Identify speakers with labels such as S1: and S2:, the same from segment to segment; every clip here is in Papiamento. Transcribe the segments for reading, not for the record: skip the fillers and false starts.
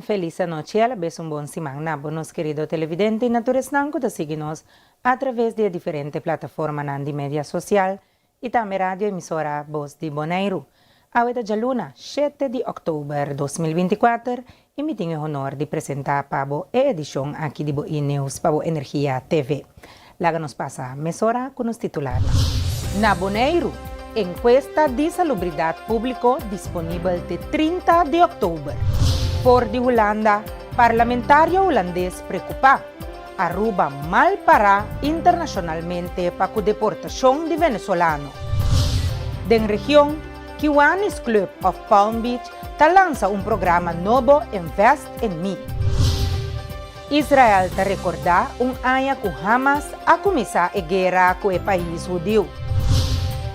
S1: Felis anochi y alabes un bon siman na bo nos kerido televidente y na tur esnan cu ta sigui nos a traves di e diferente plataformanan di media social y tambe radio emisora Bos di Boneiru. Awe ta djaluna, shete di òktober 2024 y mi tin e honor di presenta pa bo e edicion aki di bo E-News pa bo Energia TV. Laga nos pasa mesora ku nos titularnan. Na Boneiru, enkuesta di salubridat públiko disponibel te 30 di òktober. For di Hulanda, parlamentario hulandes prekupá, Aruba mal pará internashonalmente pa ku deportashon di venezolano. Den region, Kiwanis Club of Palm Beach ta lansa un programa nobo Invest in Me. Israel ta rekordá un aña ku Hamas a kuminsá e guera ku e pais hudiu.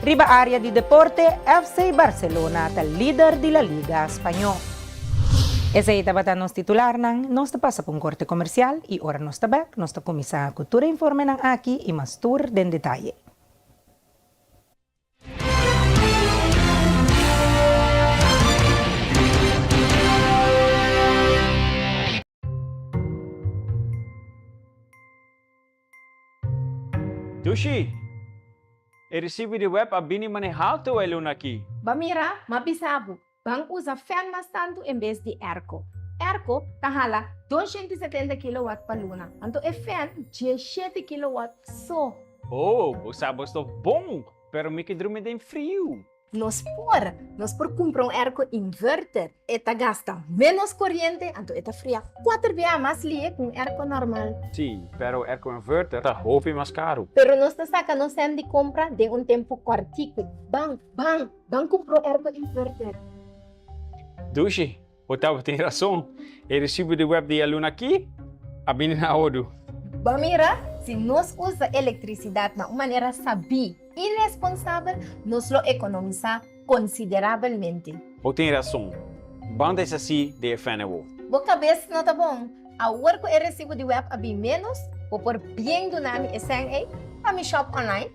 S1: Riba área di deporte, FC Barcelona ta lider di La Liga spañó. Esei tabata nos titularnan. Nos ta pasa pa un korte komersial i ora nos ta bèk nos ta kuminsá ku tur e informenan aki i mas tur den detaye.
S2: Dushi! E risibo di web a bini mane haltu e luna aki.
S3: Ba mira, m'a bisa bo, ban usa fèn mas tantu en bes di airco. Airco ta hala 270 kilowatt pa luna, anto e fèn 17 kilowatt so.
S2: Oh, bo sa bo stof bon, pero mi ke drumi den friu.
S3: Nos por! Nos por kumpra un airco inverter. E ta gasta ménos koriente, anto e ta fria kuater bia mas lihe ku un airco normal.
S2: Sí, pero airco inverter ta hopi mas karu.
S3: Pero nos ta saka nos sèn di kompra den un tempu kòrtiku. Ban, ban, ban kumpra un airco inverter!
S2: Dushi, bo tabatin rason. E resibu di web di e luna aki a bini na ordu.
S3: Bo mira, si nos usa elektrisidat na un manera sabí i responsabel, nos lo ekonomisá konsiderabelmente.
S2: Bo tin rason. Ban deshasí di e fènewol.
S3: Bo kabes no ta bon. Awor ku e resibu di web a bin ménos, bo por bien duna mi e sèn ei pa mi shòp online.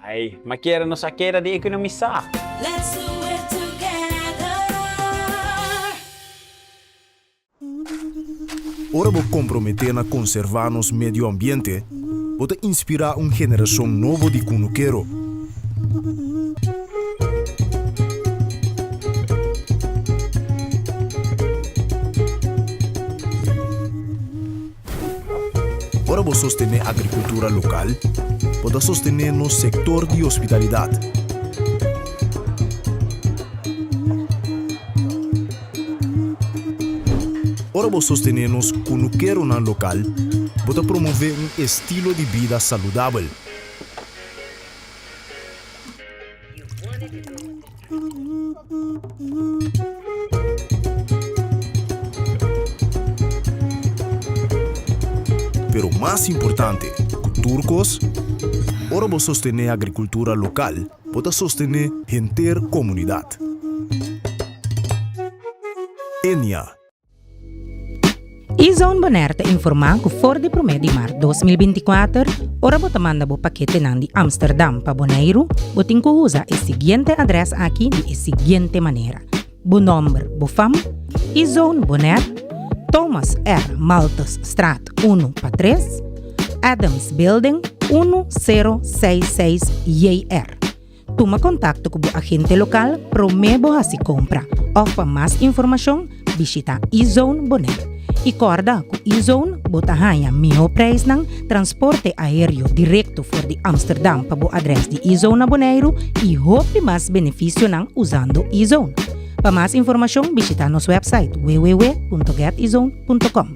S2: Ai, ma kier nos a keda di ekonomisá.
S4: Let's do it together.
S5: Ora bo komprometé na konservá nos medio ambiente, bo ta inspirá un generashon nobo di kunukero. Ora bo sostené agrikultura lokal, bo ta sostené nos sektor di hospitalidat. Ora bo sostené nos kunukeronan lokal, bo ta promové un estilo di bida saludabel. Pero mas importante ku tur kos, ora bo sostené agrikultura lokal, bo ta sostené henter komunidat. Enia.
S1: E-Zone Bonaire ta informá ku for di promé di mart 2024, ora bo ta manda bo paketenan di Amsterdam pa Boneiru, bo tin ku usa e siguiente adrès aki di e siguiente manera, bo nòmber, bo fam, E-Zone Bonaire, Thomas R. Malthusstraat unu pa tres, Adams Building, unu sero seis seis JR. Tuma kontakto ku bo agente lokal promé bo hasi kompra òf pa mas informashon bishita eZone Bonaire. I kòrda ku eZone bo ta haña mihó preisnan, transporte aéreo direkto for di Amsterdam pa bo adrès di eZone na Boneiru i hopi mas benefisionan usando eZone. Pa mas informashon bishita nos wèpsait www.getezone.com.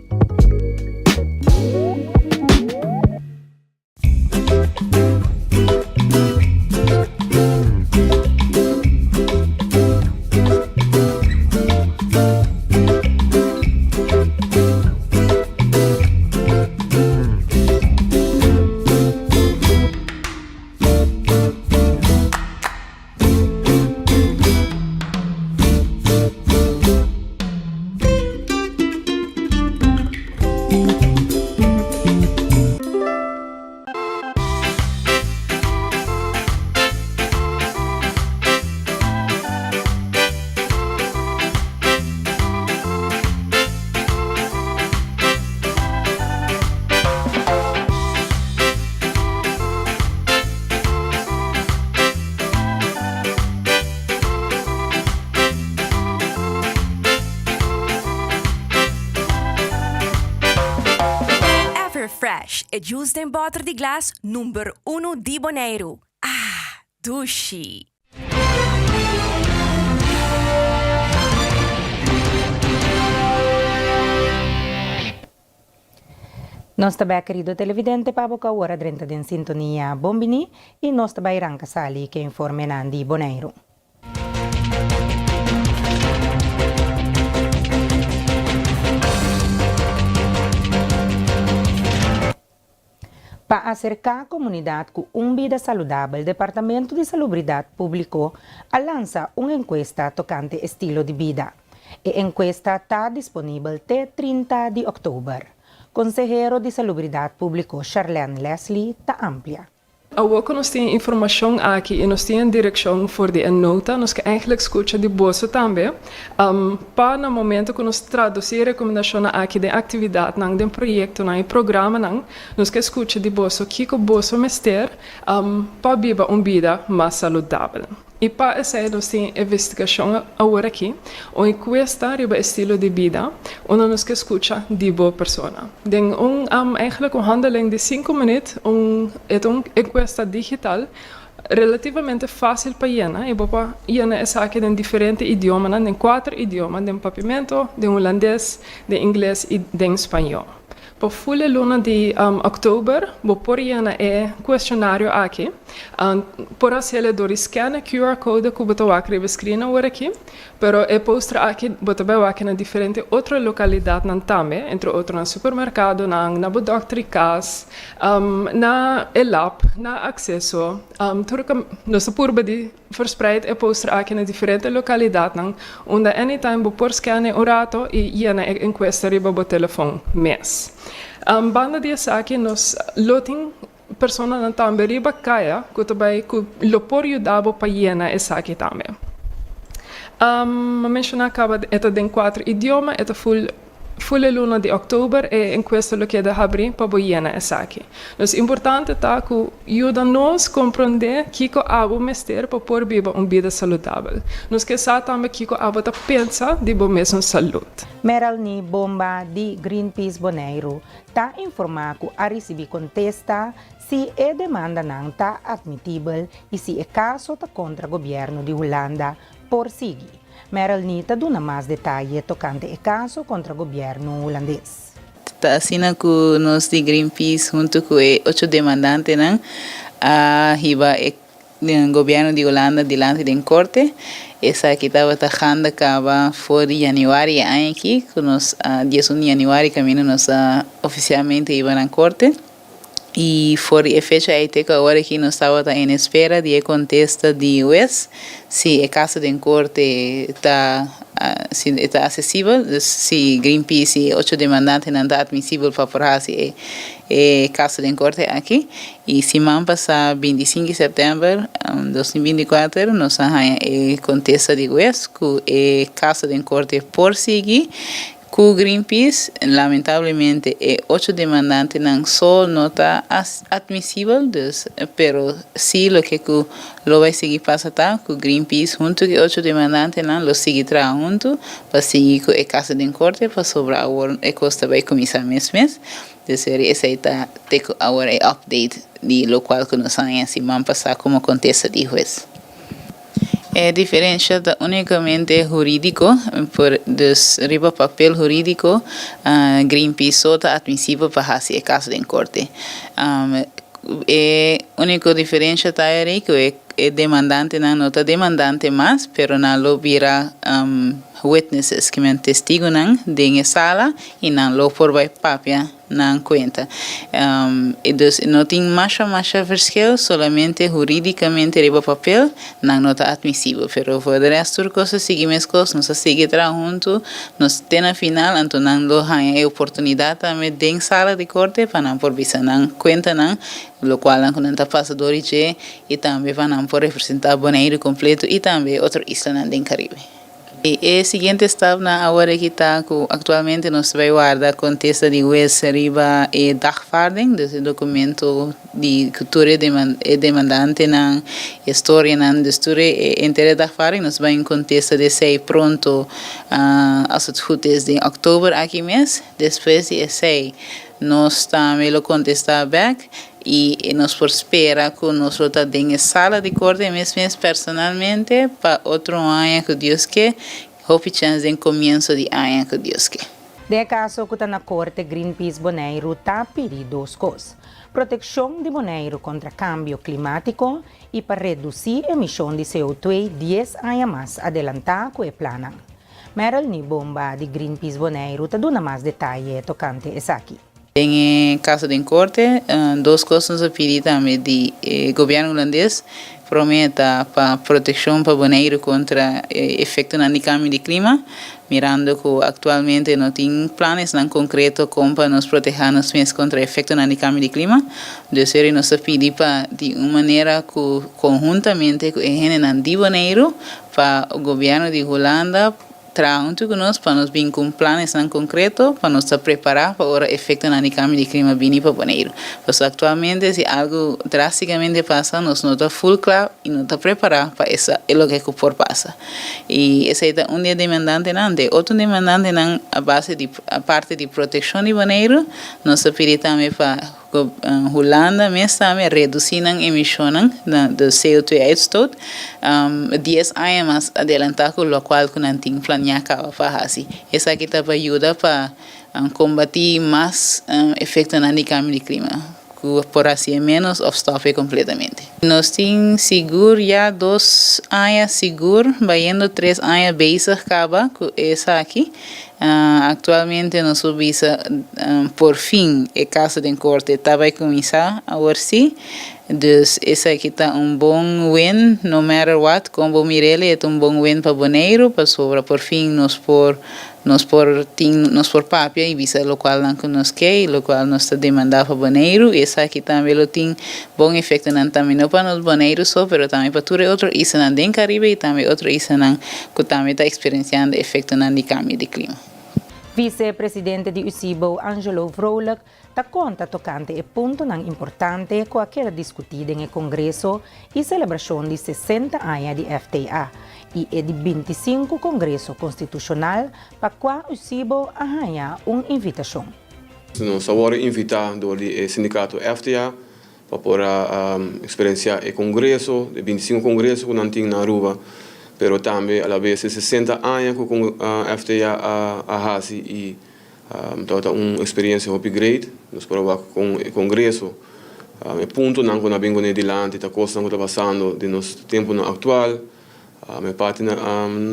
S4: Splash, e juice den bòter di glas number unu di Boneiru. Ah, dushi!
S1: Nos ta bek kerido televidente pa bo ku awor a drenta den sintonia Bon Biní i nos ta bai ranka sali ku e informenan di Boneiru. Pa aserká komunidat ku un bida saludabel Departamento di Salubridat Públiko a lansa un enkuesta tokante estilo di bida. E enkuesta ta disponibel te 30 di òktober. Konsehero di Salubridat Públiko Charlène Leslie ta amplia.
S6: Awor ku nos tin e informashon aki i nos tin e direkshon for di e nota, nos ke eigentlik skucha di boso tambe, pa na momento ku nos tradusí e rekomendashonnan aki den aktividatnan, den proyektonan i programanan, nos ke skucha di boso kiko boso mester pa biba un bida mas saludabel. I pa esei nos tin investigashon awor aki, un enkuesta riba estilo di bida, unda nos ke skucha di bo persona. Den un, eigenlijk un handeling di sinku minuut, un, e ta un enkuesta digital, relativamente fásil pa yena, i bo por yena esaki den diferente idiomanan, den kuater idioma, den papiamento, den hulandes, den ingles i den spañó. Pa ful e luna di òktober bo por yena e kuestionario aki. Por hasiel dor di scan e QR code ku bo ta wak riba e screen awor aki, pero e poster aki bo ta bai wak na diferente otro lokalidatnan tambe, entre otro na supermerkadonan, na bo dòkter di kas, na e lab, na akseso. Tur nos ta purba di Verspreid e poster aki na diferente lokalidatnan unda anytime bo por scan-e un rato i yena e enkuesta riba bo telefon mes. Banda di esaki nos lo tin personanan tambe riba kaya ku ta bai ku lo por yuda bo pa yena esaki tambe. Mi a menshoná kaba e ta den kuater idioma, e ta ful. Ful e luna di òktober e enkuesta lo keda habrí pa bo yena esaki. Nos importante ta ku yuda nos komprondé kiko abo mester pa por biba un bida saludabel. Nos ke sa tambe kiko abo ta pensa di bo mesun salud.
S1: Meralnie Bomba di Greenpeace Boneiru ta informá ku a risibí kontesta si e demandanan ta atmitibel i si e kaso ta kontra gobièrnu di Hulanda por sigui. Merelnie ta duna mas detaye tokante e kaso kontra gobièrnu hulandes.
S7: Ta asina ku nos di Greenpeace huntu ku e ocho demandantenan a hiba e gobièrnu di Hulanda dilanti den korte. Esaki tabata ganda kaba for di yanüari e aña aki ku nos a 11 di yanüari kaminda nos a ofisialmente hiba nan korte. I for di e fecha ei te ku awor aki nos tabata en espera di e kontesta di hues si e kaso den korte ta si e ta asesibel, dus si Greenpeace i e ocho demandantenan ta atmisibel pa por hasi e e kaso den korte aki. I siman pasá 25 di sèptèmber 2024 nos a haña e kontesta di hues ku e kaso den korte por sigui. Ku Greenpeace, lamentablemente e ocho demandantenan so no ta atmisibel, dus, pero si loke ku lo bai sigui pasa ta ku Greenpeace huntu ku e ocho demandantenan lo sigui traha huntu pa sigui ku e kaso den korte pasobra awor e kos ta bai kuminsá mes mes. Dus esei ta te ku awor e update di lokual ku nos haña siman pasá komo kontesta di hues. E diferencia ta unicamente huridico, por dus riba papel huridico Greenpeace so ta admisibel pa haci e caso den corte. E unico diferencia ta eri cu e demandantenan no ta demandante mas, pero nan lo bira witnesses, ki men testigonan den e sala y nan lo por bay papia nan cuenta. Y dus no tin masha masha verschil, solamente huridicamente riba papel nan no ta admisibel. Pero voor de rest tur cos a sigui mescos, nos a sigui traha hunto, nos te na final, anto nan lo haña e oportunidad tambe den sala di corte pa nan por bisa nan cuentanan, locualnan cu nan ta pasa door di dje y tambe pa nan por representa Boneiru completo y tambe otro islanan den Caribe. E siguiente stapnan awor aki ta ku aktualmente nos ta bai warda kontesta di hues riba e dagvaarding, dus e dokumento di ku tur e e demandantenan, e storianan, dus tur e henter e dagvaarding nos bai kontesta di esei pronto as het goed is den oktober aki mes. Despues di esei nos tambe lo kontesta bek I nos por spera ku nos lo ta den e sala di korte mes mes personalmente pa otro aña ku Dios ke, hopi chèns den komienso di aña ku Dios ke.
S1: Den e kaso ku ta na korte Greenpeace Boneiru ta pidi dos kos, protekshon di Boneiru kontra kambio klimátiko i pa redusí emishon di CO2 dies aña mas adelantá ku e plannan. Merel Nibomba di Greenpeace Boneiru ta duna mas detaye tokante esaki.
S7: Den e kaso den korte, dos kos nos a pidi tambe di e gobièrnu hulandes. Promé ta pa protekshon pa Boneiru kontra e efektonan di kambio di klima, mirando ku aktualmente no tin planesnan konkreto kon pa nos protehá nos mes kontra efektonan di kambio di klima. Dus eri nos ta pidi pa di un manera ku konhuntamente ku e hendenan di Boneiru pa gobièrnu di Hulanda Traha huntu ku nos pa nos bin ku un plan esnan konkreto pa nos ta prepará pa ora efektonan di kambio di klima bini pa Boneiru. Pasobra aktualmente si algu drástikamente pasa nos no ta ful kla i no ta prepará pa esa e loke ku por pasa. I esei ta un di e demandantenan. De otro demandantenan a base di aparte di protekshon di Boneiru nos ta pidi tambe pa. Hulanda mes tambe a redusí nan emishonnan di CO2-uitstoot dies aña mas adelantá ku lokual ku nan tin planiá kaba pa hasi. Esaki ta pa yuda pa kombatí mas efektonan di kambio di klima ku por hasié ménos òf stòp e kompletamente. Nos tin sigur ya dos aña sigur bayendo tres aña bezig kaba ku esaki. Actualmente nos por bisa por fin e caso den corte ta bay cuminsa awor si. Dus esaki ta un bon win no matter what con bo mirele e ta un bon win pa Boneiru pasobra por fin nos por nos por tin nos por papia y bisa locual nan cu nos ke y locual nos ta demanda pa Boneiru y esaki tambe lo tin bon efectonan tambe no pa nos Boneiru so pero tambe pa tur e otro islanan den Caribe y tambe otro islanan ku tambe ta eksperensiando efektonan di kambio di klima.
S1: Visepresidente di USIBO, Angelo Vrolijk, ta konta tokante e puntonan importante ku a keda diskutí den e kongreso i selebrashon di 60 aña di FTA i e di 25 Kongreso Konstitushonal pa kua USIBO a haña un invitashon.
S8: Nos a wòrdu invitá dor di e sindikato FTA pa por a experiencia e congreso, e 25 congreso cu nan tin na Aruba, pero tambe a la vez e 60 aña cu FTA a haci y tabata un experiencia hopi great. Nos por a wak con e congreso, e puntonan cu nan a bin cune dilanti ta cosnan cu ta pasando den nos temponan actual, e parti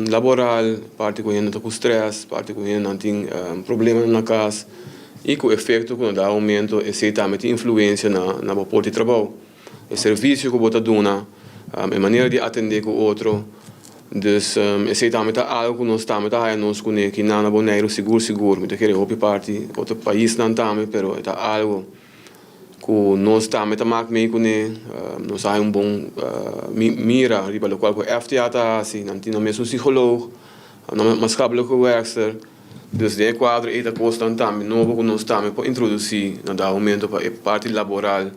S8: laboral, parti cu hende ta cu stress, parti cu hendenan tin problemanan na cas y cu efecto cu na dado momento esey tambe tin influencia na bo por di trabou. E servicio cu bo ta duna, e manera di atende cu otro, dus esey tambe ta algo cu nos tambe ta haya nos cune kinan na Boneiru sigur sigur, mi ta kere hopi parti otro paisnan tambe pero e ta algo. Ku nos tambe ta mak mei kuné, nos a haña un bon mira riba lokual ku FTA ta hasi, nan tin nan mes un psikoloog, nan maatschappelijke werkster, dus den e kuadro ei ta kosnan tambe nobo ku nos tambe por introdusí na dado momento pa e parti laboral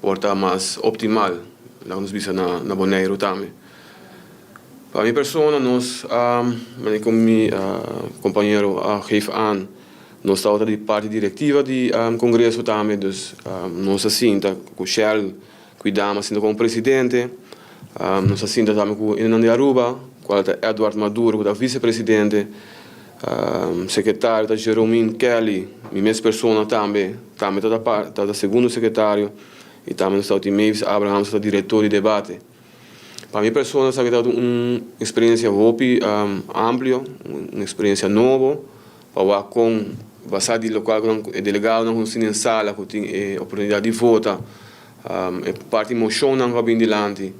S8: por ta mas optimal, laga nos bisa na Boneiru tambe. Pa mi persona nos a, manera ku mi kompañero a geef aan, Nos tabata di parti directiva di congreso tambe, dus nos a sinta cu Shell Cuidam a sinta como presidente, nos a sinta tambe cu hendenan di Aruba, cual ta Edward Maduro cu ta vicepresidente, secretario ta Jeromin Kelly, mi mes persona tambe, tambe ta segundo secretario y tambe nos tabatin Mavis Abrahams cu ta director di debate. Pa mi persona esaki tabata un experiencia hopi amplio, un experiencia nobo pa wak con basa di locual cu nan e delegadonan cu nos tin den sala cu tin e oportunidad di vota, e parti mocionnan cu a bin dilanti.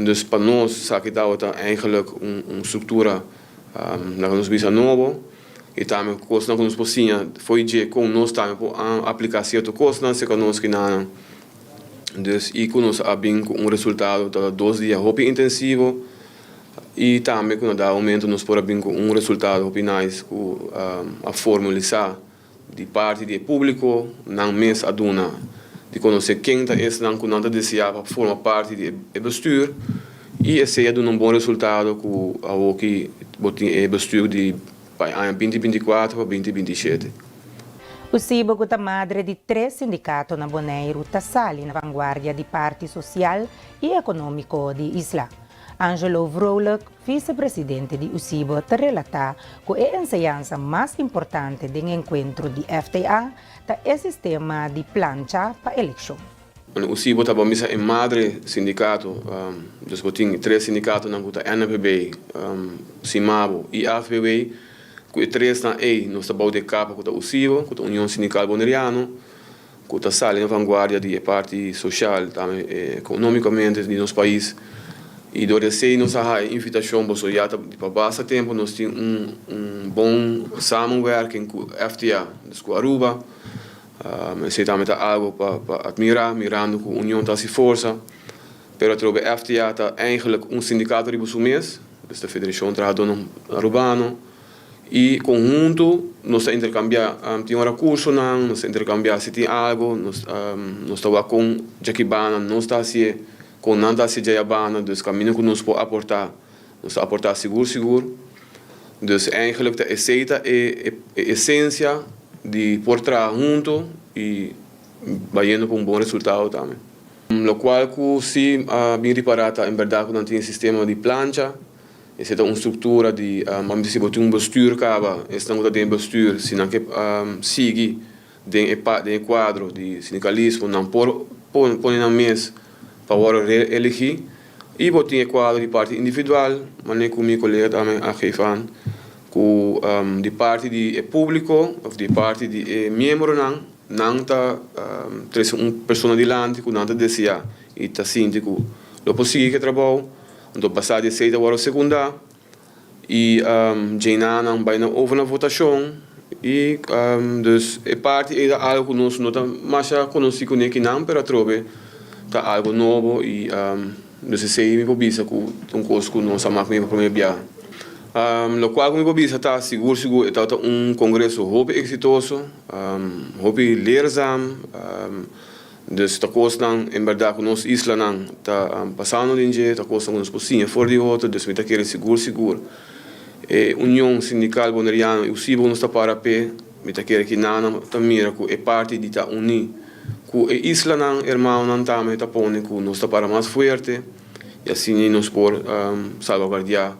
S8: Dus pa nos esaki tabata eigenlijk un structura laga nos bisa nobo y tambe cosnan cu nos por siña fo'i dje con nos tambe por aplica cierto cosnan cerca nos kinanan. Dus y cu nos a bin cu un resultado ta dos dia hopi intensivo. I tambe ku na dado momento nos por a bin ku un resultado hopi nice ku a formalisá di parti di e públiko, nan mes a duna di konosé ken ta esnan ku nan ta deseá pa forma parti di e bestuur i esei a duna un bon resultado ku awoki bo tin e bestuur di pa e aña binti 24 pa binti 27.
S1: USIBO ku ta madre di tres sindikato na Boneiru ta sali na vanguardia di parti sosial i ekonómiko di isla. Angelo Vrolijk, visepresidente di USIBO ta relatá ku e enseñansa mas importante den enkuentro di FTA ta e sistema di plancha pa elekshon.
S8: USIBO ta misa e madre sindikato, dus bo tin tres sindikatonan ku ta NPB, SIMABO i AFBW, ku e tresnan ei nos ta bou di e kapa ku ta USIBO, ku ta Union Sindikal Boneriano. Ku ta sali na vanguardia di e parti sosial tambe ekonómikamente di nos pais. I dor di esei nos a haña e invitashon boso ya ta di pa basta tempu nos tin un un bon samenwerking ku FTA, dus ku Aruba. Esei tambe ta algu pa pa atmirá mirando ku union ta hasi forsa. Pero atrobe FTA ta eigenlik un sindikato riba su mes, dus ta Federashon Trahadónan Arubano. I konhunto nos ta interkambiá, tin ora kursonan, nos ta interkambiá si tin algu, nos nos ta wak kon djakibana nos ta hasié, kon nan ta hasié djayabana, dus kaminda ku nos por aportá, nos ta aportá sigur sigur. Dus eigenlik ta esei ta e e esensia di por traha hunto i bayendo pa un bon resultado tambe. Lokual ku si a bin ripará ta en bèrdat ku nan tin e sistema di plancha. Esei ta un struktura di, bam bisa si bo tin un bestuur kaba, esnan ku ta den e bestuur si nan ke sigui den e den e kuadro di sindikalismo nan por pone nan mes pa wòrdu reeligí. I bo tin e kuadro di parti individual, manera ku mi kolega tambe a geef aan, ku di parti di e públiko òf di parti di e miembronan nan ta trese un persona dilanti ku nan ta deseá i ta sinti ku lo por sigui ku e trabou. Anto pasá di esei ta wòrdu sekundá i djená nan bai na over na votashon i dus e parti ei ta algu ku nos no ta masha konosí kuné kinan pero atrobe ta algu nobo i dus esei mi por bisa ku ta un kos ku nos a mak mi pa promé bia. Lokual ku mi por bisa ta sigur sigur e tabata un kongreso hopi eksitoso, hopi leerzaam. Dus ta kosnan en bèrdat ku nos islanan ta pasando den dje, ta kosnan ku nos por siña for di otro, dus mi ta kere sigur sigur e Union Sindikal Boneriano i USIBO ku nos ta para p'e, mi ta kere ki nan ta mira ku e parti di ta uní ku e islanan hermanonan tambe ta pone ku nos ta para mas fuerte i asina nos por salbaguardiá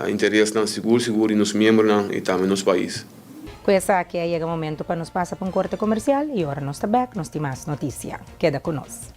S8: interesnan sigur sigur di nos miembronan i tambe nos pais.
S1: Ku esaki a yega momento pa nos pasa pa un korte komersial i ora nos ta bèk nos tin mas notisia. Keda ku nos.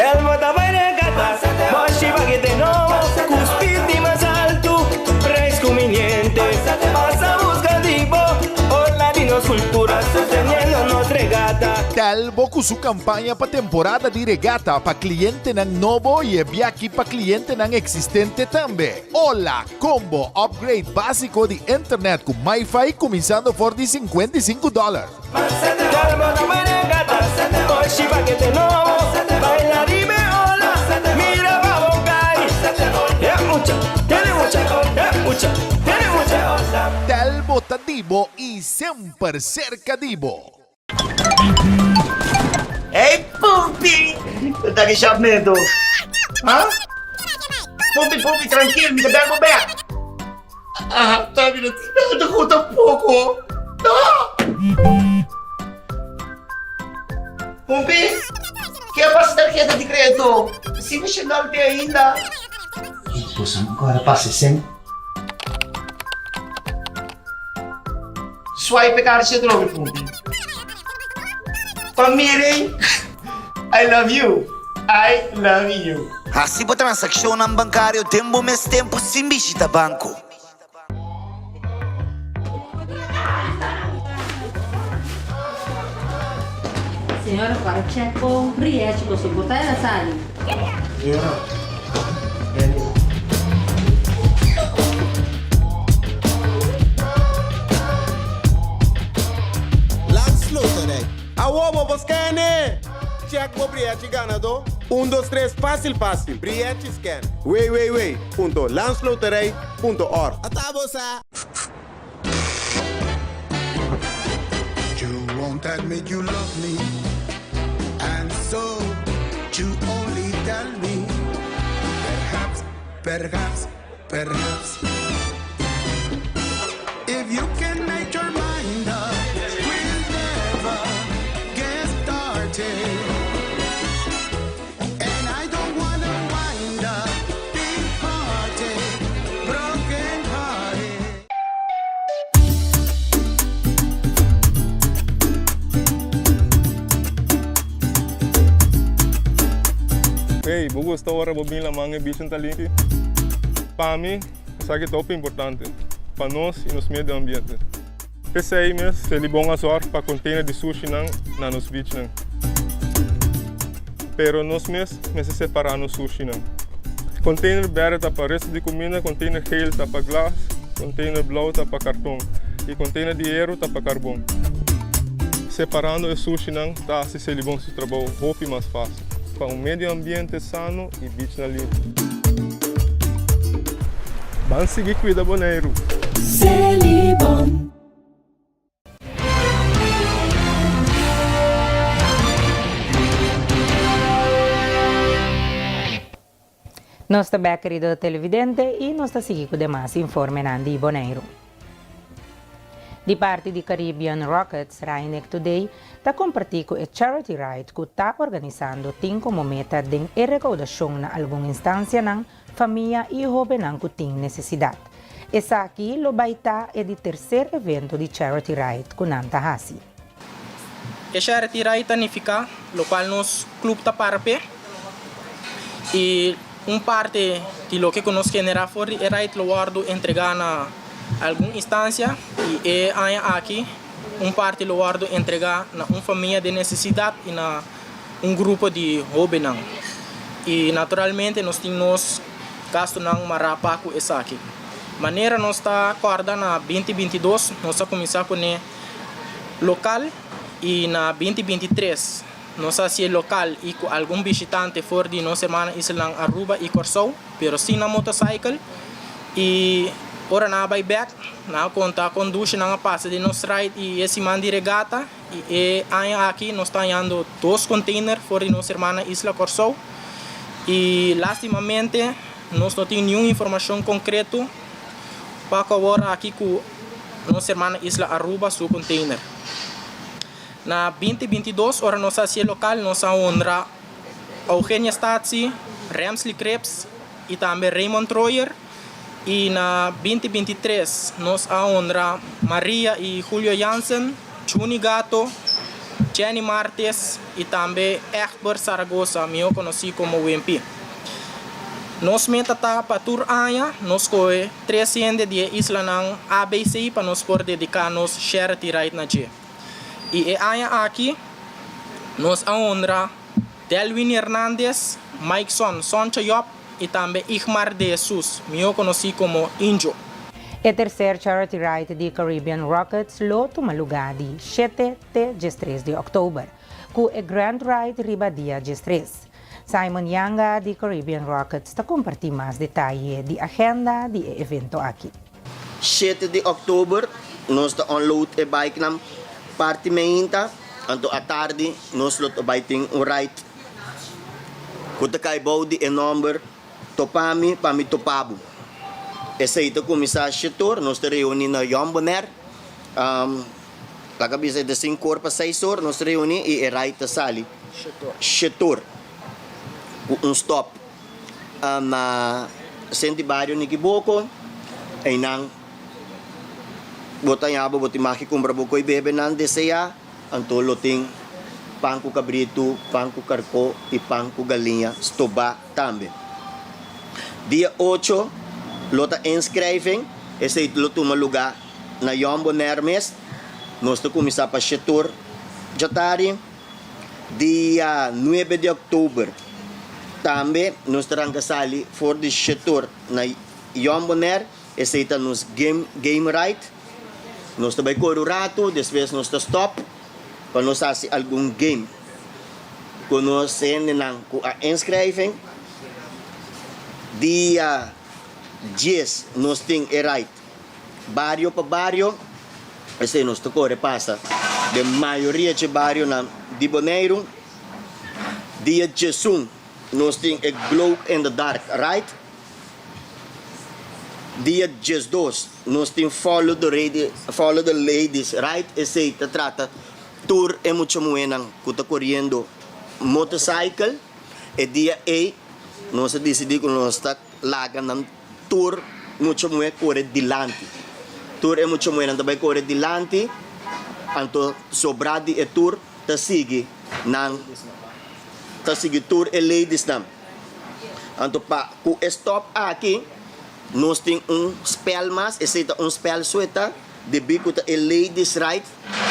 S9: Elmo ta bai regata, Moshi pakete nobo, ku speed di mas altu, prijs kuminiente. Pasa buska di bo, ola di nos kultura, sosteniendo nos regata.
S10: Telbo ku su kampaña pa temporada di regata pa klientenan nobo i e biaki pa klientenan eksistente tambe. Hola Combo upgrade básiko di internet ku MiFi kuminsando for di 55 dòler.
S9: Telbo ta bai regata, Moshi pakete nobo, baila riba e ola, mira pa bo kai. E mucha, tene mucha, e mucha, tene mucha.
S10: Telbo ta di bo i semper serka di bo.
S11: Hey Pumpi! Ku ta ki shapmentu? Ha? Pumpi, Pumpi, trankil, mi ta bel bo bek. Ah, ta mi no tin nada ku tampoko. No! Pumpi, ke a pasa tarheta di kredito? Si mi shendal te ainda. Boso no kòrda pasa esei? Swipe e karchi atrobe Pumpi. Pa miren I love you, I love you.
S12: Hasi bo transakshonnan bankario den bo mes tempu sin bishita banko.
S13: Señora para check con Rietje boso por ta ela sali.
S11: Señora, Benny.
S14: bo scan e! Check bo brièchi ganadó, un dos tres fásil fásil, brièchi scan, www punto landsloterij punto org. Ata bo sa!
S15: You won't admit you love me And so you only tell me Perhaps, perhaps, perhaps If you can make your mind up We'll never get started And I don't wanna wind up Big hearted, broken hearted
S16: Hey, bo gusta ora bo bin laman e bichin ta limpi? Pa mi, esaki ta hopi importante pa nos y nos medio ambiente. P'esei mes, Selibon a zorg pa container di sushinan na nos beachnan. Pero nos mes mester separa nos sushinan. Container berde ta pa resto di cuminda, container geel ta pa glas, container blauw ta pa carton y container di hero ta pa carbon. Separando e sushinan ta haci Selibon su trabou hopi mas facil pa un medio ambiente sano y beachnan limpi. Ban sigui cuida Boneiru!
S15: Selibon.
S1: Nos ta bek kerido televidente i nos ta sigui ku demas informenan di Boneiru. Di parti di Caribbean Rockets, Rheineck Today ta kompartí ku e Charity Ride ku ta organisando tin komo meta den e rekoudashon na algun instansianan, famia i hóbennan ku tin nesesidat. Esaki lo bai ta e di terser evento di Charity Ride ku nan ta hasi.
S17: E Charity Ride ta nifiká lokual nos klup ta para p'e i un parti di loke ku nos generá for di e ride lo wòrdu entregá na algun instansia i e aña aki un parti lo wòrdu entregá na un famia den nesesidat i na un grupo di hóbennan. I naturalmente nos tin nos gastunan mará pa ku esaki. Manera nos ta kòrda na binti 22 nos a kuminsá kuné lokal i na 2023 nos a hasié lokal i ku algun bishitante for di nos hermana islanan Aruba i Kòrsou, pero sin nan motorcycle i ora nan a bai bèk nan a konta kon dushi nan a pasa den nos ride i e siman di regata i e aña aki nos ta hañando dos container for di nos hermana isla Kòrsou i lastimamente nos no tin niun informashon konkreto pa ku awor aki ku nos hermana isla Aruba su container. Na 2022 ora nos a haci e local nos a honra Eugenia Statie, Ramsley Krebs y tambe Raymond Troyer y na 2023 nos a honra Maria y Julio Jansen, Juni Gato, Jenny Martes y tambe Egbert Zaragoza, miho conoci como Wimpy. Nos meta ta pa tur aña nos kohe tres hende di e islanan ABC pa nos por dediká nos Charity Ride na dje. I e aña aki nos a honra Delwin Hernandez, Mikeson Soncha Job i tambe Igmar de Jesus, mihó konosí komo Injo.
S1: E terser Charity Ride di Caribbean Rockets lo tuma lugá di shete te diestres di òktober, ku e Grand Ride riba dia diestres. Simon Yanga di Caribbean Rockets ta kompartí mas detaye di agenda di e evento aki.
S18: Shete di òktober nos ta unload e bikenan parti meinta, anto atardi nos lo ta bai tin un ride ku ta kai bou di e nòmber Topa mi pa mi topa bo. Esei ta kuminsá shetor, nos ta reuní na Jong Bonaire. Laga bisa e ta sinku or pa seis or nos ta reuní i e ride ta sali shetor ku un stop na Senti Bario Nikiboko. Einan bo ta haña bo bo tin mag di kumpra bo koi bebe nan deseá, anto lo tin pan ku kabritu, pan ku karkó i pan ku galiña stobá tambe. Dia ocho lo ta inskrijving, esei lo tuma lugá Na Jong Bonaire mes nos ta kuminsá pa shetor djatari. Dia nuebe di òktober tambe nos ta ranka sali for di shetor na Jong Bonaire. Esei ta nos game game ride. Nos ta bai kore un ratu, despues nos ta stòp. pa nos hasi algun game ku nos hendenan ku a inschrijving. Dia dies nos tin e ride bario pa bario, esei nos ta kore pasa den mayoria dje barionan di Boneiru. Dia diesun nos tin e glow in the dark ride. Dia 12 nos tin Follow the Rady, Follow the Ladies Ride, esei ta trata tur e mucha muhénan ku ta koriendo motorcycle. E dia ei nos a disidí ku nos ta laga nan tur mucha muhé kore dilanti. Tur e mucha muhénan ta bai kore dilanti, anto sobrá di e tur ta sigui nan, ta sigui tur e ladiesnan. Anto pa ku e stop aki nos tin un spel mas, esei ta un spel sueta, debí ku ta e ladies ride,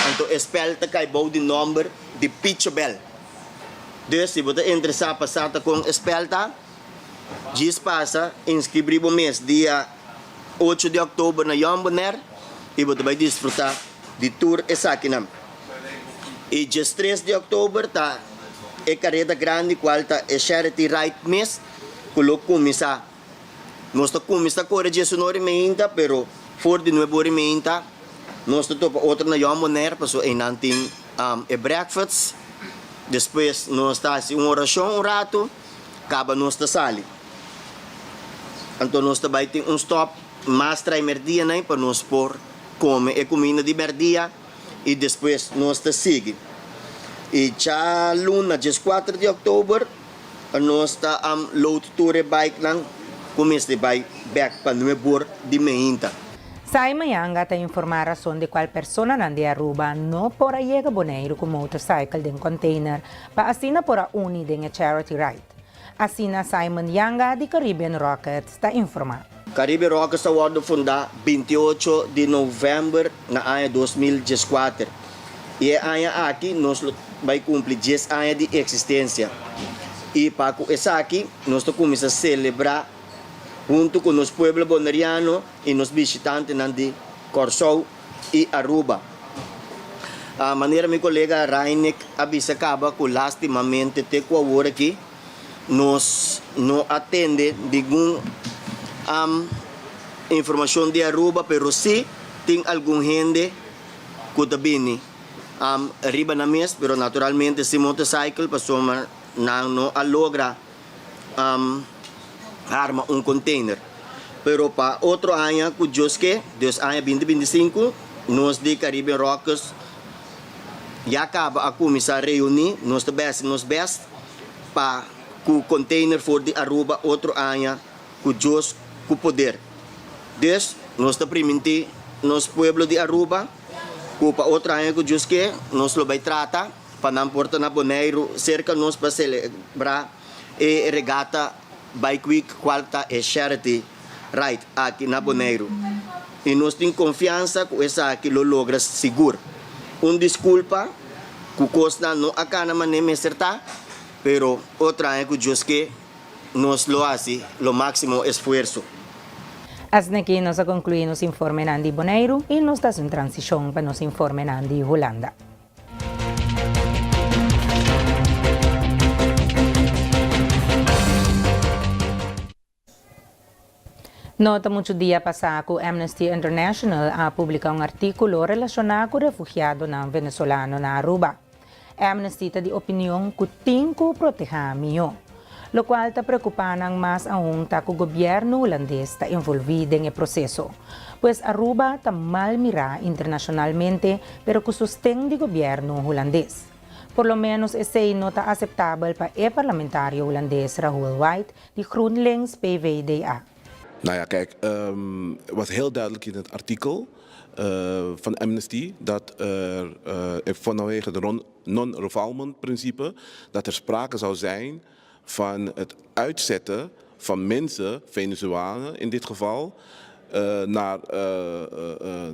S18: anto e spel ta kai bou di nòmber di Pichabel. Dus si bo ta interesá pa sa ta kon e spel ta, djis pasa inskribí bo mes dia ocho di òktober na Jong Bonaire i bo ta bai disfrutá di tur esakinan. I djes tres di òktober ta e kareda grandi kual ta e Charity Ride mes ku lo kuminsá. Nos ta kuminsá kore diesunor i meinta pero for di nuebe ora i meinta nos ta topa otro na Jong Bonaire pasobra einan tin e breakfast. Despues nos ta hasi un orashon un ratu kaba nos ta sali. Anto nos ta bai tin un stòp mas trai merdia nan pa nos por kome e kuminda di merdia. i despues nos ta sigui. I djaluna dieskuater di òktober nos ta load tur e bikenan ku mester bai bèk pa Nuebor di meinta.
S1: Sai Mayanga ta informá rason di kual personanan di Aruba no por a yega Boneiru ku motorcycle den container pa asina por a uni den e charity ride. Asina Simon Yanga di Caribbean Rockets ta informá.
S18: Caribe Rockers a wòrdu fundá 28 di novèmber na aña 2014 i e aña aki nos lo bai kumpli dies aña di eksistensia i pa ku esaki nos ta kuminsá selebrá huntu ku nos pueblo boneriano i nos bishitantenan di Kòrsou i Aruba. Manera mi kolega Rainik a bisa kaba ku lastimamente te ku awor aki, Nos no a tende ningun informacion di Aruba pero si tin algun hende cu ta bini riba nan mes pero naturalmente sin motorcycle pasobra nan no a logra arma un container. Pero pa otro aña cu Dios ke, dus aña binti 25, nos di Caribbean Rockers ya caba a cuminsa reuni, nos ta besti nos best pa cu container for di Aruba otro aña cu Dios cu poder. Dus nos ta priminti nos pueblo di Aruba cu pa otro aña cu Dios ke nos lo bay trata pa nan por ta na Boneiru cerca nos pa celebra e regata Bike Week cual ta e charity ride aki na Boneiru y nos tin confiansa cu esaki lo logra sigur. Un disculpa cu cosnan no a cana mane mester ta, pero otro aña cu Dios ke nos lo haci lo maximo esfuerzo.
S1: Asina aki nos a conclui nos informenan di Boneiru y nos ta haci un transicion pa nos informenan di Hulanda. No ta mucho dia pasa cu Amnesty International a publica un articulo relaciona cu refugiadonan venezolano na Aruba. Amnesty ta di opinion cu tin cu proteha miho. Locual ta preocupa nan mas aun ta cu gobierno hulandes ta envolvi den e proceso. Pues Aruba ta mal mira internacionalmente pero cu sosten di gobierno hulandes. Por lo menos esey no ta aceptabel pa e parlamentario hulandes Rahul White di GroenLinks PVDA.
S19: Nou ja, kijk, um, was heel duidelijk in het artikel van Amnesty dat er vanwege de non-refoulement principe dat er sprake zou zijn van het uitzetten van mensen, Venezolanen in dit geval, naar,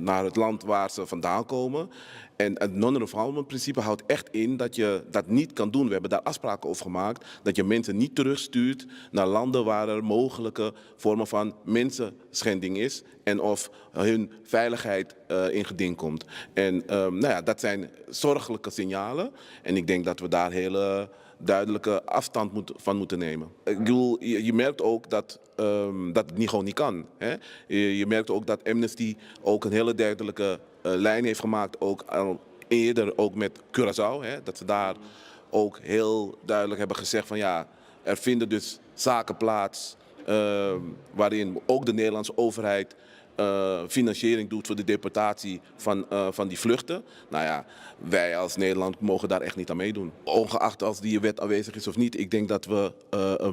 S19: naar het land waar ze vandaan komen. En het non-refoulement principe houdt echt in dat je dat niet kan doen. We hebben daar afspraken over gemaakt dat je mensen niet terugstuurt naar landen waar er mogelijke vormen van mensenschending is en of hun veiligheid in geding komt. En nou ja, dat zijn zorgelijke signalen en ik denk dat we daar hele duidelijke afstand moet, van moeten nemen. Ik bedoel, je merkt ook dat dat het niet gewoon niet kan. Hè? Je merkt ook dat Amnesty ook een hele duidelijke lijn heeft gemaakt, ook al eerder ook met Curaçao. Hè? Dat ze daar ook heel duidelijk hebben gezegd van ja, er vinden dus zaken plaats waarin ook de Nederlandse overheid financiering doet voor de deportatie van die vluchten. Nou ja, wij als Nederland mogen daar echt niet aan meedoen. Ongeacht als die wet aanwezig is of niet, ik denk dat we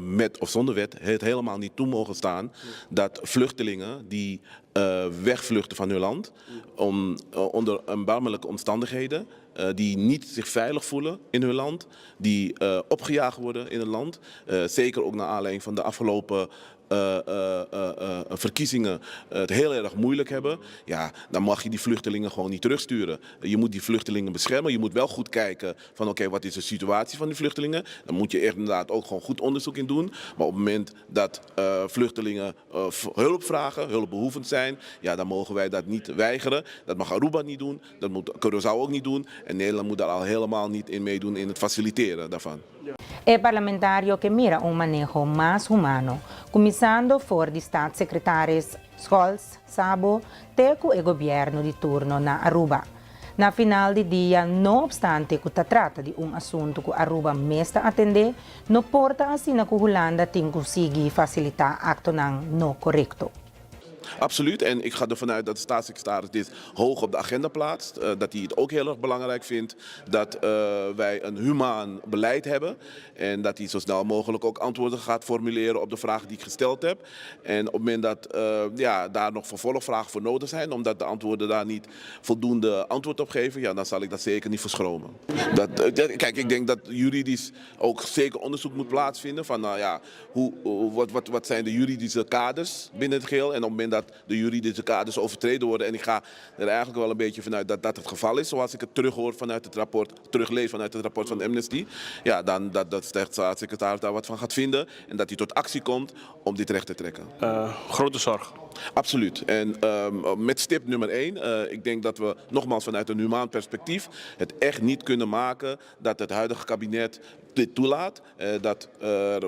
S19: met of zonder wet het helemaal niet toe mogen staan dat vluchtelingen die wegvluchten van hun land onder erbarmelijke omstandigheden, die niet zich veilig voelen in hun land, die opgejaagd worden in het land, zeker ook naar aanleiding van de afgelopen verkiezingen het heel erg moeilijk hebben, ja, dan mag je die vluchtelingen gewoon niet terugsturen. Je moet die vluchtelingen beschermen. Je moet wel goed kijken van oké, wat is de situatie van die vluchtelingen? Dan moet je echt inderdaad ook gewoon goed onderzoek in doen. Maar op het moment dat vluchtelingen hulp vragen, hulpbehoevend zijn, ja, dan mogen wij dat niet weigeren. Dat mag Aruba niet doen, dat moet Curaçao ook niet doen. En Nederland moet daar al helemaal niet in meedoen in het faciliteren daarvan.
S1: E parlamentario ke mira un maneho mas humano, kuminsando for di staatssecretaris Scholz, Sabo, te ku e gobièrnu di turno na Aruba. Na final di dia, no opstante ku ta trata di un asuntu ku Aruba mes ta atendé, no por ta asina ku Hulanda tin ku sigui fasilitá aktonan no korekto.
S19: Absoluut. En ik ga ervan uit dat de staatssecretaris dit hoog op de agenda plaatst. Dat hij het ook heel erg belangrijk vindt dat wij een humaan beleid hebben. En dat hij zo snel mogelijk ook antwoorden gaat formuleren op de vragen die ik gesteld heb. En op het moment dat ja, daar nog vervolgvragen voor nodig zijn, omdat de antwoorden daar niet voldoende antwoord op geven, ja, dan zal ik dat zeker niet verschromen. Kijk, ik denk dat juridisch ook zeker onderzoek moet plaatsvinden van, nou ja, wat zijn de juridische kaders binnen het geheel? En op het moment dat de juridische kaders overtreden worden, en ik ga er eigenlijk wel een beetje vanuit dat dat het geval is, zoals ik het terughoor vanuit het rapport, teruglees vanuit het rapport van Amnesty, ja, dan dat de staatssecretaris daar wat van gaat vinden en dat hij tot actie komt om dit recht te trekken.
S2: Grote zorg.
S19: Absoluut. En met stip nummer 1, ik denk dat we nogmaals vanuit een humaan perspectief het echt niet kunnen maken dat het huidige kabinet dit toelaat. Dat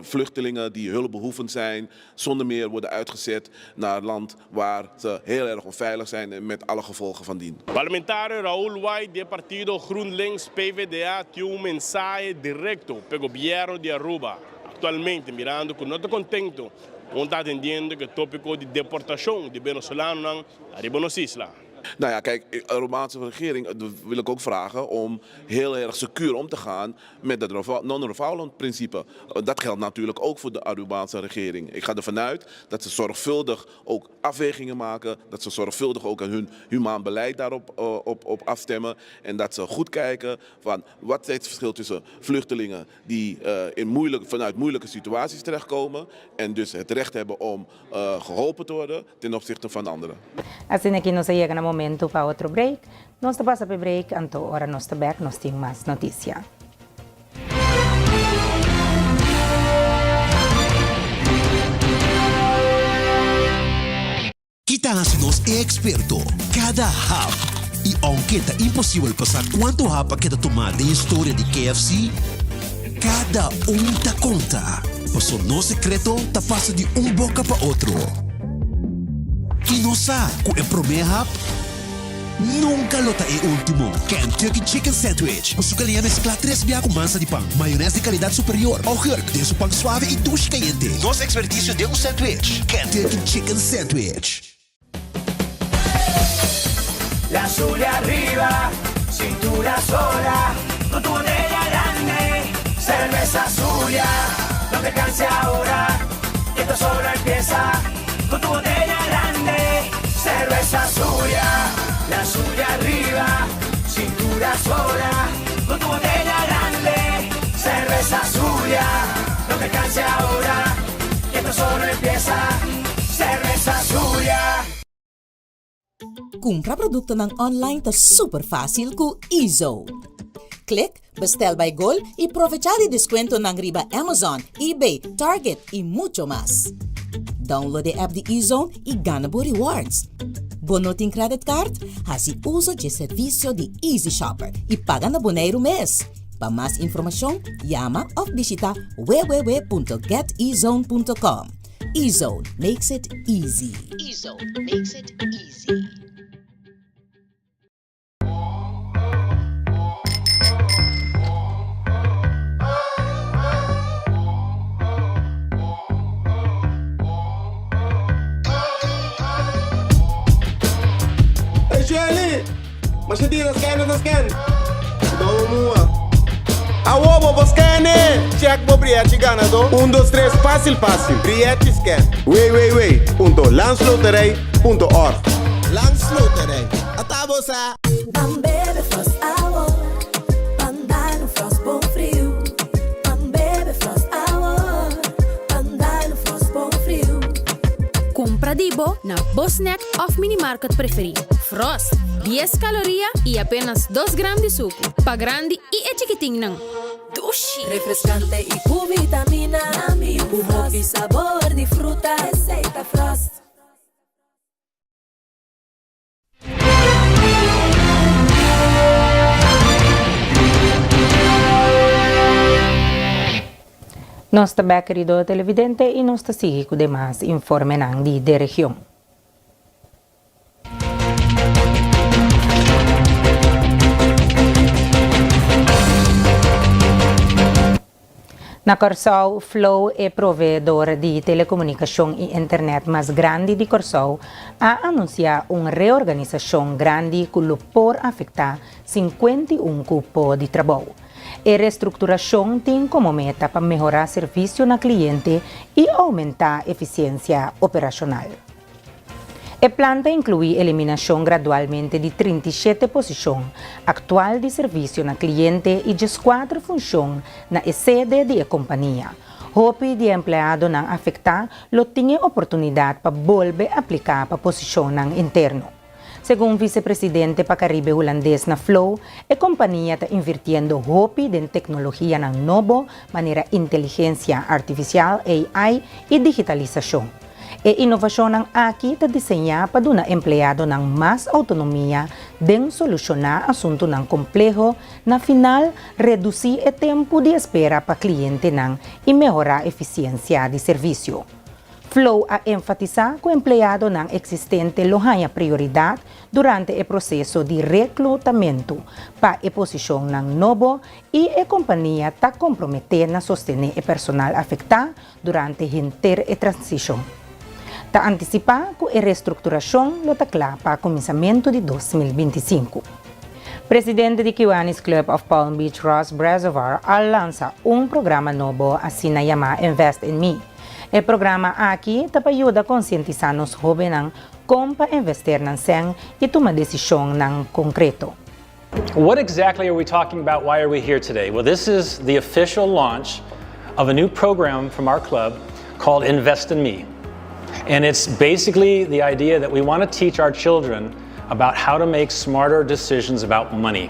S19: vluchtelingen die hulpbehoevend zijn zonder meer worden uitgezet naar een land waar ze heel erg onveilig zijn en met alle gevolgen van dien.
S20: Parlamentario Raoul White di partido GroenLinks PvdA tin un mensahe directo pa gobierno di Aruba. Actualmente mirando cu no ta contento con ta atendiendo cu e topico di deportacion di Venezolanonan ariba nos isla.
S19: Nou ja, kijk, de Arubaanse regering wil ik ook vragen om heel erg secuur om te gaan met het non-refoulement principe. Dat geldt natuurlijk ook voor de Arubaanse regering. Ik ga ervan uit dat ze zorgvuldig ook afwegingen maken, dat ze zorgvuldig ook hun humaan beleid daarop op afstemmen en dat ze goed kijken van wat is het verschil tussen vluchtelingen die vanuit moeilijke situaties terechtkomen en dus het recht hebben om geholpen te worden ten opzichte van anderen.
S1: Asina aki nos a yega na momento pa otro break. Nos ta pasa pa break, anto ora nos ta back, nos tin mas noticia.
S21: Kita hasi nos e eksperto kada hap. I ounke ta imposibel pa sa kuantu hap a keda tumá den historia di KFC, kada un ta konta, paso nos sekreto ta pasa di un boka pa otro. I nos sa ku e promé hap nunka lo ta e último. Kentucky Chicken Sandwich ku su galiña mesklá tres bia ku mansa di pan, mayonès di kalidat superior, augurk den su pan suave i dushi kayente. Nos ekspertisio den un sandwich, Kentucky Chicken Sandwich.
S9: La Zulia arriba, cintura sola, con tu botella grande, cerveza Zulia, no te canses ahora, que esto solo empieza, con tu botella grande, cerveza Zulia, la Zulia arriba, cintura sola, con tu botella grande, cerveza Zulia, no te canses ahora, que esto solo empieza, cerveza Zulia.
S3: Kumpra produktonan online ta super fásil ku Ezone. Klik Bestel by Gol i provechá di deskuentonan riba Amazon, eBay, Target i mucho mas. Download e app di Ezone i gana bo rewards. Bo no tin credit card? Hasi uso dje servisio di Easy Shopper i paga na Boneiru mes. Pa mas informashon, yama òf bishitá www.getezone.com. Ezone makes it easy. Ezone makes it easy.
S14: Hey Shelly! Masha dia ta scan ta scan. Dou mua. Awo bo por scan e! Check bo brièchi ganadó. Un dos tres fásil fásil. Brièchi scan. www.landsloterij.org Landsloterij. Ata bo sa!
S22: Ban bebe Frost awo, ban dal un Frost bon friu. Ban bebe Frost awo, ban dal un Frost bon friu.
S23: Kumpra di bo na bo snack òf minimarket preferí. Frost, dies kaloria i apenas dos gram di suku. Pa grandi i e chikitinnan.
S22: Dushi! Refreskante i ku vitamina. Ku hopi sabor di fruta. Esei ta Frost.
S1: Nos ta bek kerido televidente y nos ta sigui cu demas informenan di de region. Na Kòrsou, Flow, e proveedor di telekomunikashon i internèt mas grandi di Kòrsou, a anunsiá un reorganisashon grandi ku lo por afektá 51 kupo di trabou. E restrukturashon tin komo meta pa mehorá servisio na kliente i oumentá efisiensia operashonal. E plan ta inkluí eliminashon gradualmente di 37 posishon aktual di servisio na kliente i 14 funshon na e sede di e kompania. Hopi di e empleadonan afektá lo tin e oportunidat pa bolbe apliká pa posishonnan interno. Segun visepresidente pa Karibe Hulandes na Flow, e kompania ta invirtiendo hopi den teknologianan nobo manera inteligensia artifisial, AI, i digitalisashon. E inovashonnan aki ta diseñá pa duna empleadonan mas outonomia den solushoná asuntunan kompleho, na final redusí e tempu di espera pa klientenan i mehorá efisiensia di servisio. Flow a enfatisá ku empleadonan eksistente lo haña prioridat durante e proseso di reklutamentu pa e posishonnan nobo i e kompania ta komprometé na sostené e personal afektá durante henter e transishon. Ta antisipá ku e restrukturashon lo ta kla pa kuminsamentu di 2025. Presidente di Kiwanis Club of Palm Beach Ross Brezovar a lansa un programa nobo asina yamá Invest in Me. E programa aki ta pa yuda konsientisá nos hóbennan kon pa invester nan sèn i tuma desishonnan konkreto.
S24: What exactly are we talking about? Why are we here today? Well, this is the official launch of a new program from our club called Invest in Me. And it's basically the idea that we want to teach our children about how to make smarter decisions about money.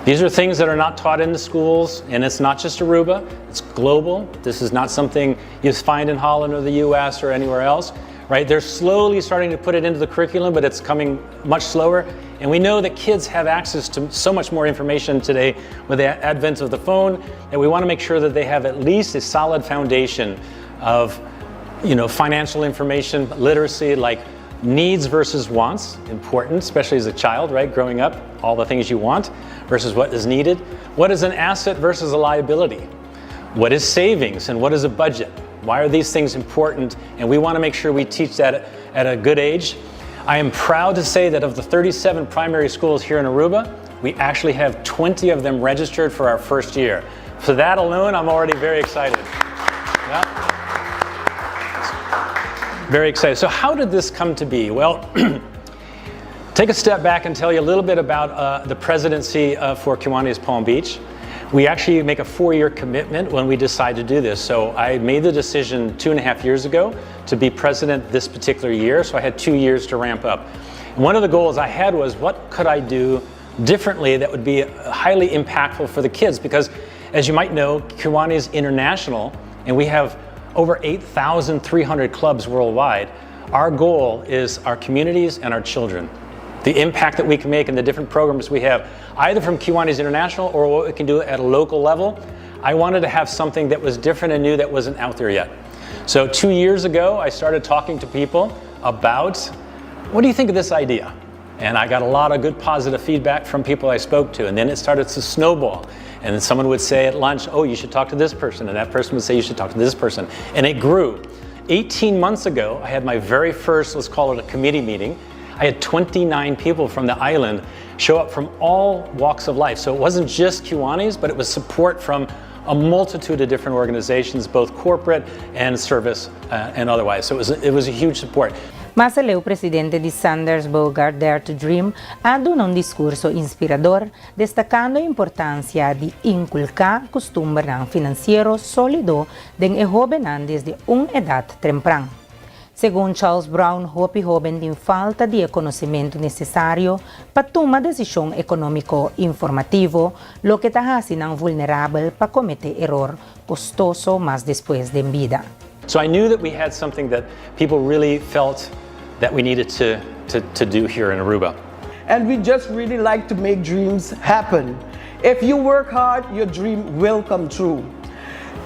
S24: These are things that are not taught in the schools, and it's not just Aruba, it's global. This is not something you find in Holland or the US or anywhere else, right? They're slowly starting to put it into the curriculum, but it's coming much slower. And we know that kids have access to so much more information today with the advent of the phone that we want to make sure that they have at least a solid foundation of financial information, literacy, like needs versus wants, important, especially as a child, right? Growing up, all the things you want versus what is needed. What is an asset versus a liability? What is savings and what is a budget? Why are these things important? And we want to make sure we teach that at a good age. I am proud to say that of the 37 primary schools here in Aruba, we actually have 20 of them registered for our first year. For that alone, I'm already very excited. Yeah. Very excited. So, how did this come to be? Well, take a step back and tell you a little bit about the presidency for Kiwanis Palm Beach. We actually make a 4-year commitment when we decide to do this. So I made the decision 2.5 years ago to be president this particular year, so I had 2 years to ramp up. And one of the goals I had was what could I do differently that would be highly impactful for the kids? Because as you might know, Kiwanis International, and we have over 8,300 clubs worldwide, our goal is our communities and our children. The impact that we can make in the different programs we have, either from Kiwanis International or what we can do at a local level. I wanted to have something that was different and new that wasn't out there yet. So 2 years ago, I started talking to people about, what do you think of this idea? And I got a lot of good positive feedback from people I spoke to. And then it started to snowball. And then someone would say at lunch, oh, you should talk to this person. And that person would say, you should talk to this person. And it grew. 18 months ago, I had my very first, let's call it a committee meeting. I had 29 people from the island show up from all walks of life. So it wasn't just Kiwanis, but it was support from a multitude of different organizations, both corporate and service and otherwise. So it was a huge support.
S1: Mas aleu, presidente di Sanders Bogart Dare to Dream a duna un diskurso inspirador, destakando e importansia di inkulká kustumber finansiero sólido den e hóbennan desde un edat trempran. Segun Charles Brown, hopi hóben tin falta di konosementu nesesario pa tuma desishon ekonómiko informativo, loke ta hasi nan vulnerabel pa kometé eror kostoso mas despues den bida.
S24: So I knew that we had something that people really felt that we needed to do here in Aruba.
S4: And we just really like to make dreams happen. If you work hard, your dream will come true.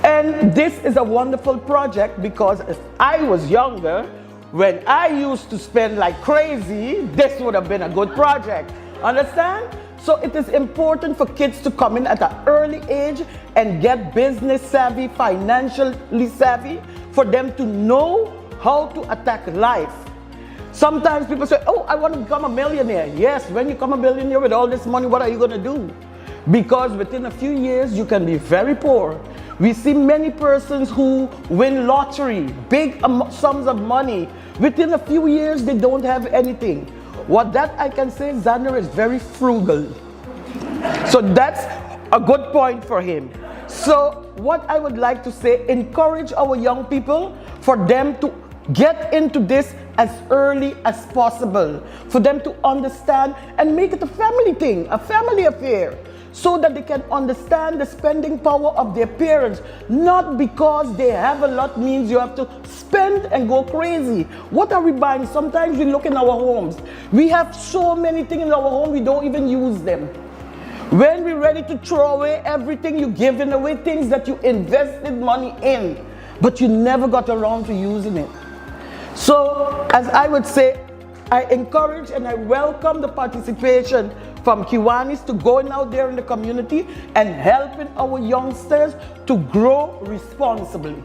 S4: And this is a wonderful project because if I was younger, when I used to spend like crazy, this would have been a good project. Understand? So it is important for kids to come in at an early age and get business savvy, financially savvy, for them to know how to attack life. Sometimes people say, "Oh, I want to become a millionaire." Yes, when you become a millionaire with all this money, what are you going to do? Because within a few years, you can be very poor. We see many persons who win lottery, big sums of money. Within a few years, they don't have anything. What that I can say, Xander is very frugal. So that's a good point for him. So what I would like to say, encourage our young people for them to get into this as early as possible, for them to understand and make it a family thing, a family affair, so that they can understand the spending power of their parents. Not because they have a lot means you have to spend and go crazy. What are we buying? Sometimes we look in our homes. We have so many things in our home, we don't even use them. When we're ready to throw away everything, you're giving away things that you invested money in, but you never got around to using it. So, as I would say, I encourage and I welcome the participation from Kiwanis to going out there in the community and helping our youngsters to grow responsibly.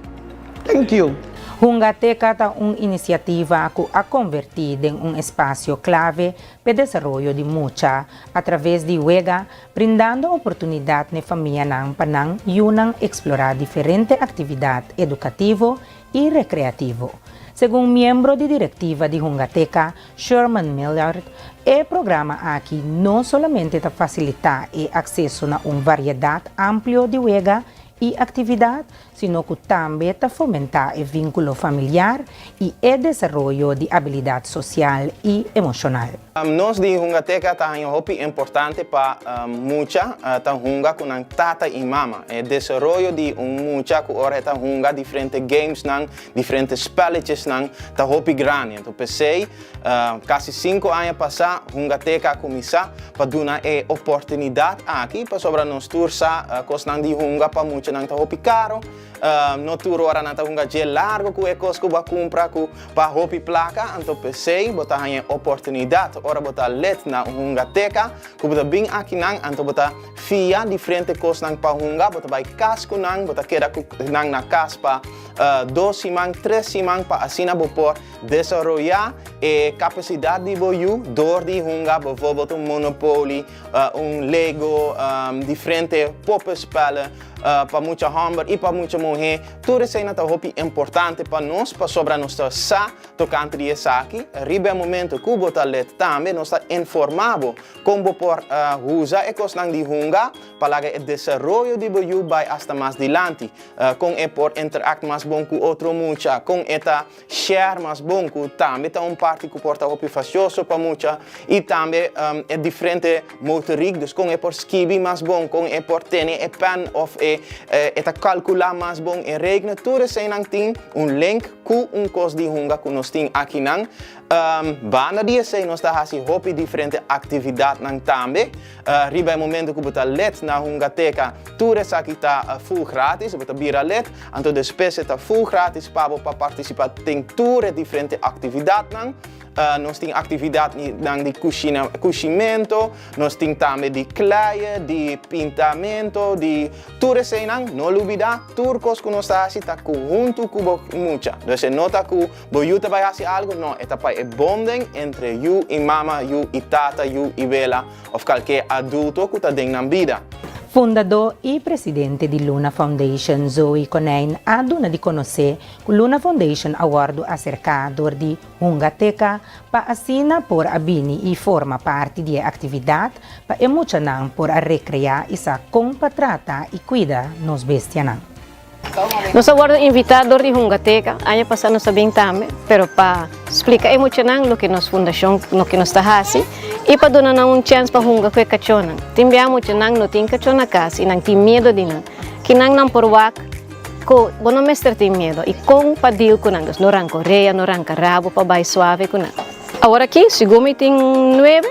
S4: Thank you.
S1: Hungateka ta un inisiativa ku a konvertí den un espasio klave pa desaroyo di mucha a traves di wega, brindando oportunidat na famianan pa nan yunan eksplorá diferente aktividat edukativo i rekreativo. Segun miembro di direktiva di Hungateka, Sherman Millard, e programa aki no solamente ta fasilitá e akseso na un variedat amplio di wega i aktividat, sino ku tambe ta fomentá e vínkulo familiar i e desaroyo di abilidat sosial i emoshonal.
S5: Nos di Hungateka ta hopi importante pa mucha ta hunga ku nan tata i mama. E desaroyo di un mucha ku ora ta hunga diferente games nan, diferente spelletjes nan, ta hopi grandi. Anto, p'esei, kasi 5 aña pasá, Hungateka a kuminsá pa duna e oportunidat aki pasobra nos tur sa kosnan di hunga pa mucha nan ta hopi karo. No tur ora nan ta hunga dje largu ku e kos ku bo a kumpra ku pa hopi plaka, anto p'esei bo ta haña oportunidat ora bo ta lid na Hungateka ku bo ta bin aki nan, anto bo ta fia diferente kosnan pa hunga, bo ta bai kas ku nan, bo ta keda ku nan na kas pa 2 siman, 3 siman pa asina bo por desaroyá e kapasidat di bo yu dor di hunga bijvoorbeeld un Monopoly, un Lego, diferente poppenspellen. pa mucha hòmber i pa mucha muhé. Tur eseinan ta hopi importante pa nos pasobra nos ta sa tokante di esaki. Riba e momento ku bo ta lid tambe nos ta informá bo kon bo por usa e kosnan di hunga pa laga e desaroyo di bo yu bai asta mas dilanti. Kon e por interact mas bon ku otro mucha, kon e ta share mas bon ku tambe ta un parti ku por ta hopi fasioso pa mucha i tambe e diferente motoriek, dus kon e por skibi mas bon, kon e por tene e pen of e e ta kalkulá mas bon e rekenen, tur eseinan tin un link ku un kos di hunga ku nos tin akinan. Banda di esei nos ta hasi hopi diferente aktividatnan tambe. Riba e momento ku bo ta lid na Hungateka tur esaki ta full gratis, bo ta bira lid, anto despues e ta full gratis pa bo pa partisipá den tur e diferente aktividatnan. Nos tin aktividatnan di kushina, kushimento, nos tin tambe di kleie, di pintamento, di tur eseinan. No lubidá, tur kos ku nos ta hasi ta ku huntu ku bo mucha. Dus e no ta ku Bo yu ta bai hasi algu? No, e ta pa e bonding entre yu i mama, yu i tata, yu i wela òf kalke adulto ku ta den nan bida.
S1: Fundadó i presidente di Luna Foundation Zoe Konijn a duna di konosé ku Luna Foundation a wòrdu aserká dor di Hungateka pa asina por a bini i forma parti di e aktividat pa e muchanan por a rekreá i sa kon pa trata i kuida nos bestianan.
S6: Nos a wòrdu invitá dor di Hungateka, aña pasá nos a bin tambe, pero pa splika e muchanan loke nos fundashon, loke nos ta hasi i pa duna nan un chèns pa hunga ku e kachónan. Tin bia muchanan no tin kachó na kas i nan tin miedu di nan. Kinan nan por wak ku bo no mester tin miedu i kon pa deal ku nan. Dus no ranka orea, no ranka rabo pa bai suave ku nan. Aworakí sigur mi tin nuebe.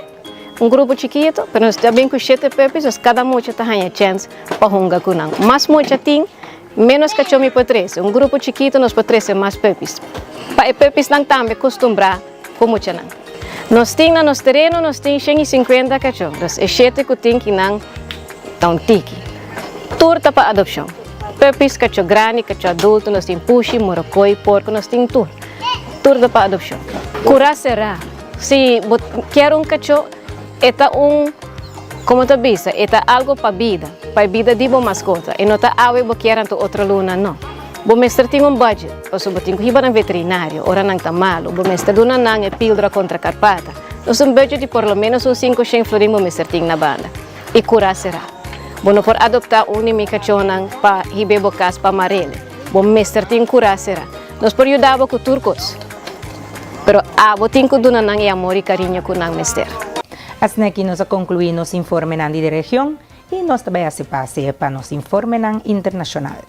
S6: Un grupo chikito, pero nos ta bin ku shete puppies, dus kada mucha ta haña chèns pa hunga ku nan. Mas mucha tin, ménos kachó mi por trese. Un grupo chikito nos por trese mas puppies. Pa e puppiesnan tambe kustumbrá ku muchanan. Nos tin na nos tereno nos tin shen i sinkuenta kachó, dus e shete ku tin kinan ta un tiki. Tur ta pa adopshon. Puppies, kachó grandi, kachó adulto, nos tin pushi, morokoi, porko, nos tin tur. Tur ta pa adopshon. Kurá será. Si bo kier un kachó, e ta un, komo ta bisa, e ta algo pa bida, pa e bida di bo maskota. E no ta awe bo kier anto otro luna, no. Bo mester tin un budget, pasobra bo tin ku hiba nan veterinario ora nan ta malu, bo mester duna nan e pildra kontra karpata. Nos un budget di por lo menos un sinkoshen florin bo mester tin na banda. I kura será. Bo no por adoptá un di mi kachónan pa hib'é bo kas pa mar'el. Bo mester tin kura será. Nos por yuda bo ku tur kos. Pero abo tin ku duna nan e amor i kariño ku nan mester.
S1: Asina aki nos a konkluí nos informenan di de region i nos ta bai hasi pase pa nos informenan internashonal.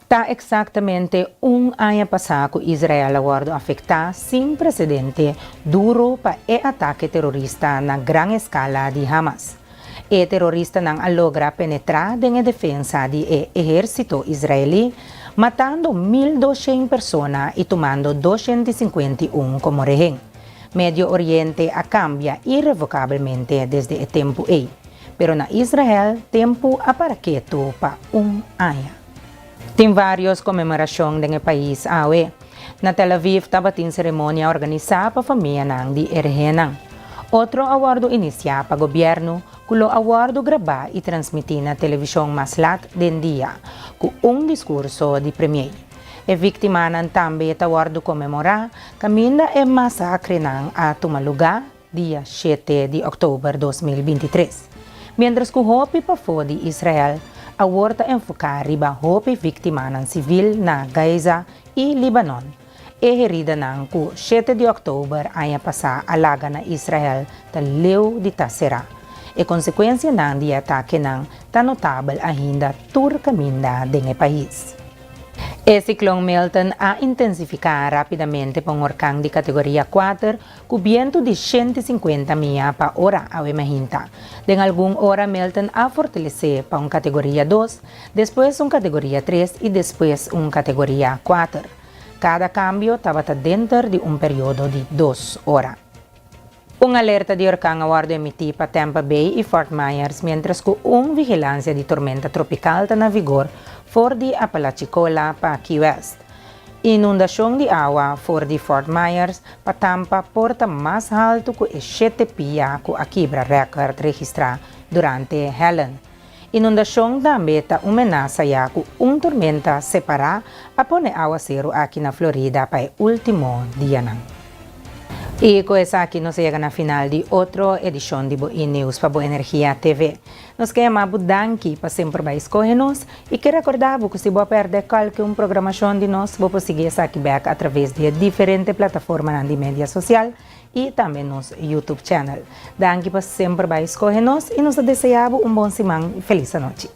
S1: Ta eksaktamente un aña pasá ku Israel a wòrdu afektá sin presedente duru pa e atake terorista na gran eskala di Hamas. E teroristanan a logra penetrá den e defensa di e ehérsito israelí, matando 1200 persona i tumando 251 komo rehen. Medio Oriente a kambia irevokabelmente desde e tempu ei. Pero na Israel tempu a para ketu pa un aña. Tin vários konmemorashon den e pais awe. Na Tel Aviv tabatin seremonia organisá pa famianan di e rehennan. Otro a wòrdu inisiá pa gobièrnu ku lo a wòrdu grabá i transmití na televishon mas lat den dia, ku un diskurso di premier. E víktimanan tambe ta wòrdu konmemorá kaminda e masakrenan a tuma lugá dia shete di òktober 2023. Miéntras ku hopi pafó di Israel awor ta enfoká riba hopi víktimanan sivil na Gaza i Libanon, e heridanan ku shete di òktober aña pasá a laga na Israel ta leu di ta será. E konsekuensianan di e atakenan ta notabel ainda tur kaminda den e pais. E siklon Milton a intensifiká rápidamente pa un orkan di kategoria kuater ku bientu di 150 mia pa ora awe mahinta. Den algun ora Milton a fortalesé pa un kategoria dos, despues un kategoria tres i despues un kategoria kuater. Kada kambio tabata denter di un periodo di dos ora. Un alerta di orkan a wòrdu emití pa Tampa Bay i Fort Myers miéntras ku un vigilansia di tormenta tropikal ta na vigor for di Apalachicola pa Key West. Inundashon di awa for di Fort Myers pa Tampa por ta mas haltu ku e shete pia ku a kibra rèkòrt registrá durante Helen. Inundashon tambe ta un menasa ya ku un tormenta separá a pone awaseru aki na Florida pa e último dianan. I ku esaki nos a yega na final di otro edishon di bo E-News pa Bo Energia TV. Nos ke yama bo danki pa semper bai skohe nos i ke rekordá bo ku si bo a pèrdè kualke un programashon di nos bo por sigui esaki bèk atraves di e diferente plataformanan di media sosial i tambe nos YouTube channel. Danki pa semper bai skohe nos i nos ta deseá bo un bon siman i felis anochi.